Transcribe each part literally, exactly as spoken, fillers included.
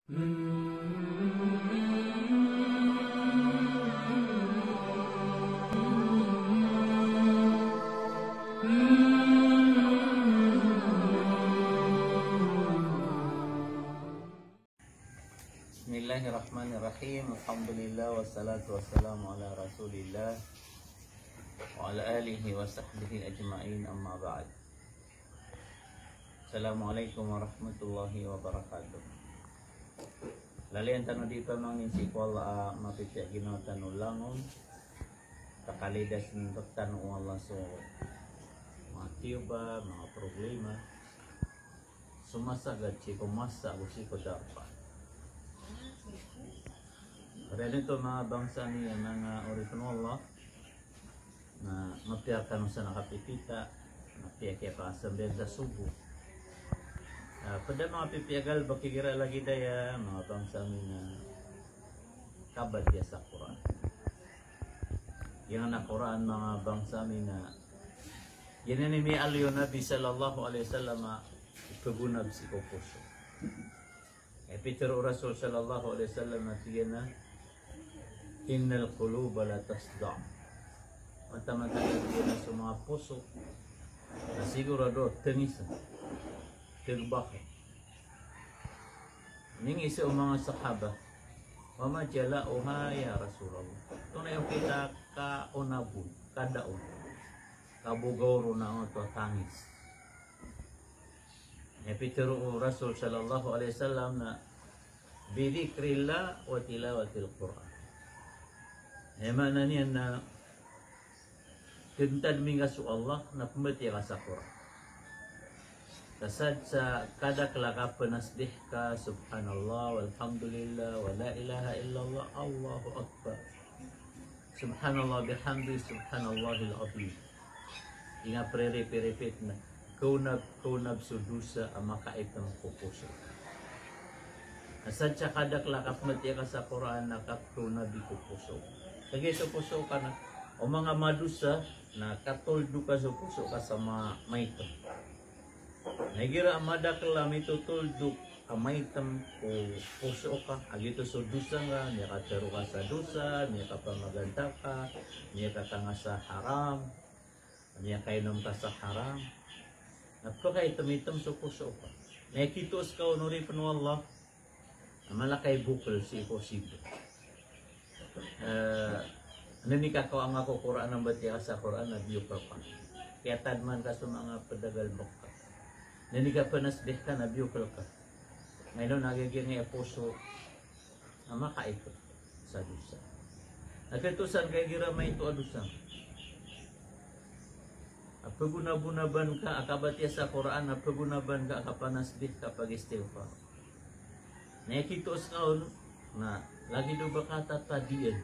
Bismillahirrahmanirrahim. Alhamdulillah, wassalatu wassalamu ala Rasulillah wa ala alihi wa sahbihi ajma'in, amma ba'd. Assalamu alaikum warahmatullahi wabarakatuh. Lalayon tano di pamangnin sii ko Allah a mapipiya ginawa tano langon, ka kalidas ntano o Allah so manga tiyoba, manga problema. So masagad sii ko masa ago sii ko darpa. Aya dn oto, manga bangsa mi a manga oripn o Allah, na mapiya kano san a kapipita, mapiya kiyapakasambayang sa sobo. Ah, pd a manga pipiya galbk igira lagid aya, manga bangsa mi, na kabatiya sa Qur'an. Giyangkanan a Qur'an, manga bangsa mi, na giyanan i miyaaloy o Nabi sallallahu alaihi wasallam a pgonab sii ko poso. Aya pitharo o Rasul sallallahu alaihi wasallam a tig iyan a, "Innal quluba la tasda'." Mataan a tig iyan a so manga poso na sigorado tngisa, tgbaka. Mingi sii o manga sahaba, "Wa ma jala'uha ya Rasulullah?" Antonaa i okit a kaonab on, kada on, kabogaw ron a oto a tangis. Aya pitharo o Rasul sallallahu alaihi wasallam na, "Bi dhikrillah wa tilawatil Qur'an." Aya maana niyan na kntad mi ngka so Allah na pmbatiya ka sa Qur'an. Ka sadn sa kadakl a kapanasbih ka, subhanallah, walhamdulillah, wa la ilaha illallah, Allahu Akbar. Subhanallah bihamdi, subhanallahil azim. Inga priripirit na kaonab, kaonab so dosa a makaitm ko poso. Na sadn sa kadakl a kapmbatiya ka sa Qur'an na kapkaonabi ko poso. Kagiya so poso ka na, o manga madosa, na katoldok a so poso ka sa ma-, maitm. Na igira a madakl a mitotoldok a maitm ko poso ka, a giyoto so dosa ngka, miyakatharo ka sa dosa, miyakapamaganta ka, miyakatanga sa haram, miyakainom ka sa haram, na pkaitm-itm so poso ka. Na aya kitoos ka on, oripn o Allah, a mala ka i bokl sii ko sibo. Eh, na aya kiyakaoma ngka ko Qur'an, a mbatiya ka sa Qur'an, na biyokl ka. Kiyatadman ka so manga pd a galbk ka. Na aya kiyapanasbih ka na biyokl ka. Ngayon, na giyangkaya poso na makaitm sa dosa. Na kiyatosan ka igira maito a dosa. A pagonabonaban ka a kabatiya sa Qur'an, a pagonaban ka a kapanasbih, kapagistighfar. Na aya kitoos ka on na lagid o ba ka tatadiyan,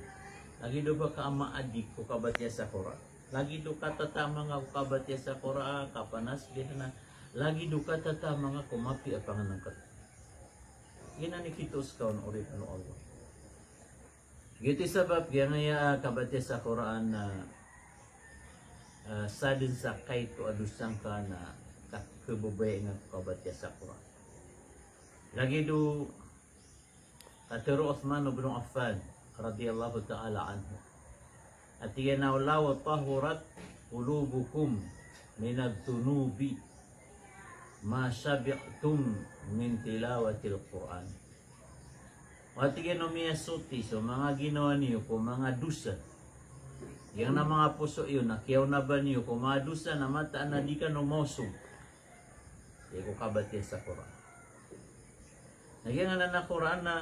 lagid o ba ka a maadik ko kabatiya sa Qur'an, lagid o katatama ngka ko kabatiya sa Qur'an, kapanasbih na, lagid o katatama ngka ko mapiya a pangnngkn. Giyanan i kitoos ka on, oripn o Allah. Giyoto i sabap giyangkaya a kabatiya sa Qur'an na, eh, sadn sa kaito a dosa ngka na kakhababayai ngka ko kabatiya sa Qur'an. Lagid o katharo o Uthman ibn Affan radiyallahu ta'ala anhu a tig iyan a, "Law tahurat qulubukum minadh dhunubi ma shabi'tum min tilawatil Qur'an." A tig iyan a, o miyasoti so manga ginawa niyo ko manga dosa, giyangkanan a manga poso iyo na kiyaonaban iyo ko manga dosa, na mataan a di kano maosog sii ko kabatiya sa Qur'an. Na giyangkanan a Qur'an na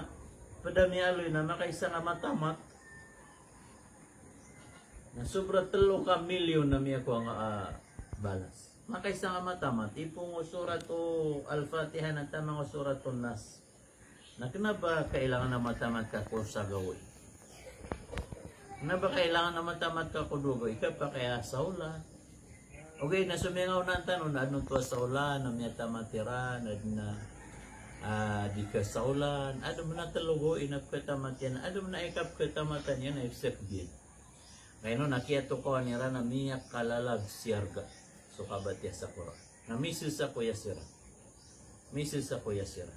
pd a miyaaloy na makaisa ngka matamat, na sobra tlo ka milyon a miyakowa ngka a, ah, balas. Makaisa ngka matamat, ipon o Surat o Al-Fatiha na taman o Suratun Nas. Na kna ba kailangan a matamat ka ko isa gawii? Kna ba kailangan a matamat ka ko dowa gawii? Kapakay a saolan. Ogaid na so miyangaonaan tano na adn oto a saolan a miyatamat iran, adn a, ah, di kasaolan, adn a tlo gawii na pkhatamat iyan, adn a aya kapkhatamatan iyan na ipsakbiyan. Kay ino na kiyatokawan iran a miyakalalab sii sa arga so kabatiya sa Qur'an. Na misasakoya siran. Misasakoya siran.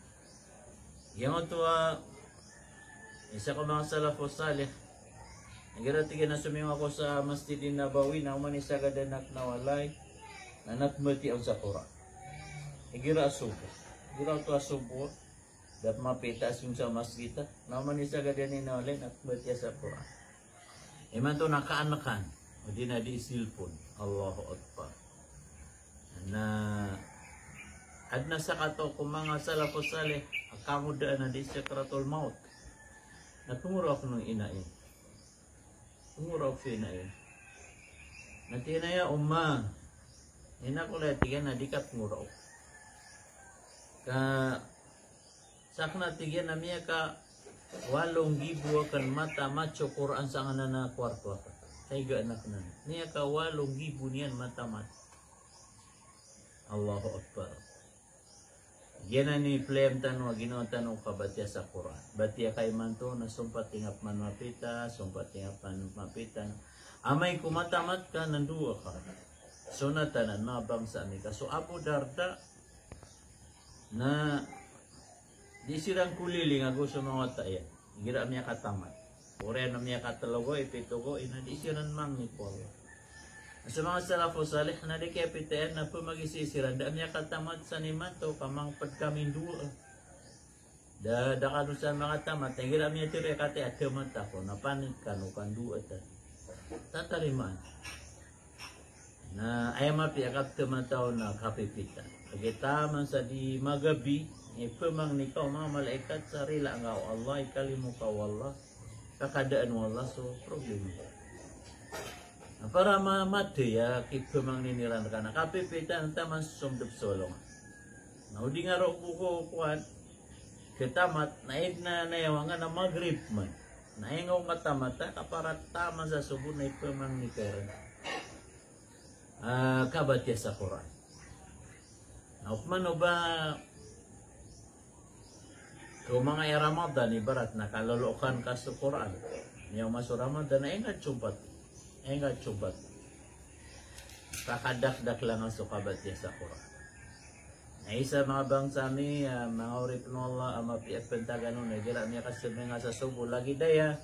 Giyangkoto a isa ko manga salafus salih. Igira tig iyan a somiyong ako sa Masjidin Nabawi na oman i sagadan akn a walay na natmbatiya on sa Qur'an. Igira a sobo. Igira oto a sobo. Da pn mapita a song sa masjid a. Na oman i sagadan iyan a walay na natmbatiya sa Qur'an. Imanto na kaankan, o di na di cellphone. Allahu Akbar. Na adn a sakataw ko manga salafus salih a kangodaan a di sakratul maut. Na pngoraok o ina iyan. Pngoraok o ina iyan. Na tig iyan a, "Ya Umma, ina ko laya," tig iyan, "na di ka pngoraok. Ka sakn," tig iyan, "na miyakawalo nggibo akn matamat so Qur'an sangkanan a kwarto akn. Kaigaan akn anan. Miyakawalo nggibo niyan matamat." Allahu Akbar. Giyanan i playam tano a ginawa tano o kabatiya sa Qur'an. Batiya ka imanto na sompat ingapman mapita, sompat ingapman mapita. Amay ko matamat ka na ndoa ka. Sonatan a manga bangsa ami ka so Abu Darda na di siran koliling ago so manga wata iyan. Igira miyakatamat. Oriyan o miyakatlo go, ipito go, ina di siran mangni ko Allah. So manga salafus salih na di kiyapita iyan na pmagisi siran, da miyakatamat san imanto ka mangpd kami ndoa. Da, da kano san makatamat, igira miyatharo i kataya a tamat ako, na panik kano ka ndoa ta. Tatarimaan. Na aya mapiya a kapthamat on na kapipita. Kagiya taman sa di magabi, iphamangni ka o manga malaikat sa rila nga o Allah, ikalimo ka o Allah, kakadaan o Allah so problema. Na para ma-, mathay a kiphamangnin iran rka na kapipita na taman so somdp so alongan. Na o di nga roo bo ko kowan, khatamat, na aya dn a nayawangan na Maghrib man. Na aya nga o matamat a, ka para taman sa sobo na iphamangni ka iran a kabatiya sa Qur'an. Na opama o ba ko manga aya Ramadan, ibarat na kalolookan ka so Qur'an. Miyaoma so Ramadan, na aya nga sompat. Aya nga sompat. Kakadakdakl nga so kabatiya sa Qur'an. Na isa manga bangsa ami, ah, manga oripn o Allah, a mapiya pn tagan on, na igira miyakasmbay nga sa sobo lagid aya,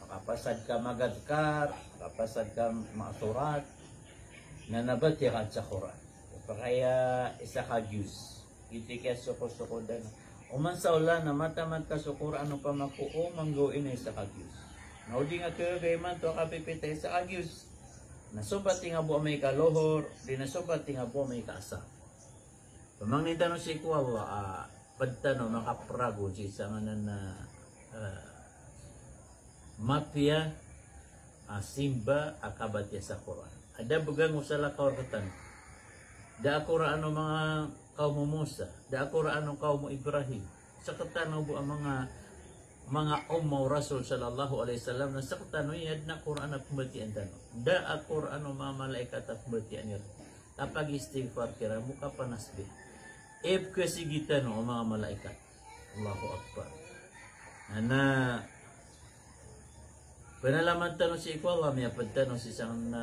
makapasad ka magadkar, makapasad ka maasurat, na nabatiya ka sa Qur'an. Pakay a isa ka juz. Giyoto i kiyasokosokodan. Oman sa olan na matamat ka so Qur'an opama ko oman gawii na isa ka juz. Na o di nga khagaga imanto a kapipita isa ka juz. Na sompat ingka bo amay ka lohor, di na sompat ingka bo amay ka asar. Pamangnin tano sii ko Allah a pd tano makapragon sii sa nganan a, ah, mapiya a simba a kabatiya sa Qur'an. A da bgan o salakaw rktano. Da a Qur'an o manga kawm o Musa, da a Qur'an o kawm o Ibrahim. Sktano bo a manga, manga umma o Rasul sallallahu alaihi wasallam na sktano i adn a Qur'an a pmbatiyaan tano. Da a Qur'an o manga malaikat a pmbatiyaan iran. Kapag-istighfar kiran bo, kapanasbih. Ipkasigi tano o manga malaikat. Allahu Akbar. Na, na, pnalamat tano sii ko Allah, miyapd tano sii sa nganan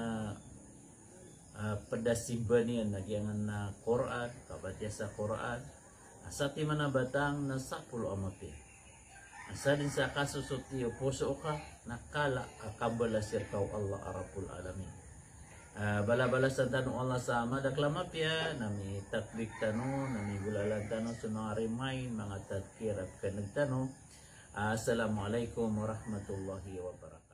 a, ah, pd a simba niyan na giyanan a Qur'an, kabatiya sa Qur'an. Sa timan a batang na sapolo a mapiya. Sa dn sa kasosoti o poso ka, na kala a kabalas rka o Allah a Rabbul Alamin. Ah, balabalasan tano o Allah sa madakl a mapiya, na mitatbik tano, na migolalan tano so manga remind, manga tadhkir a pkhan'g tano. Assalamu alaikum warahmatullahi wabarakatuh.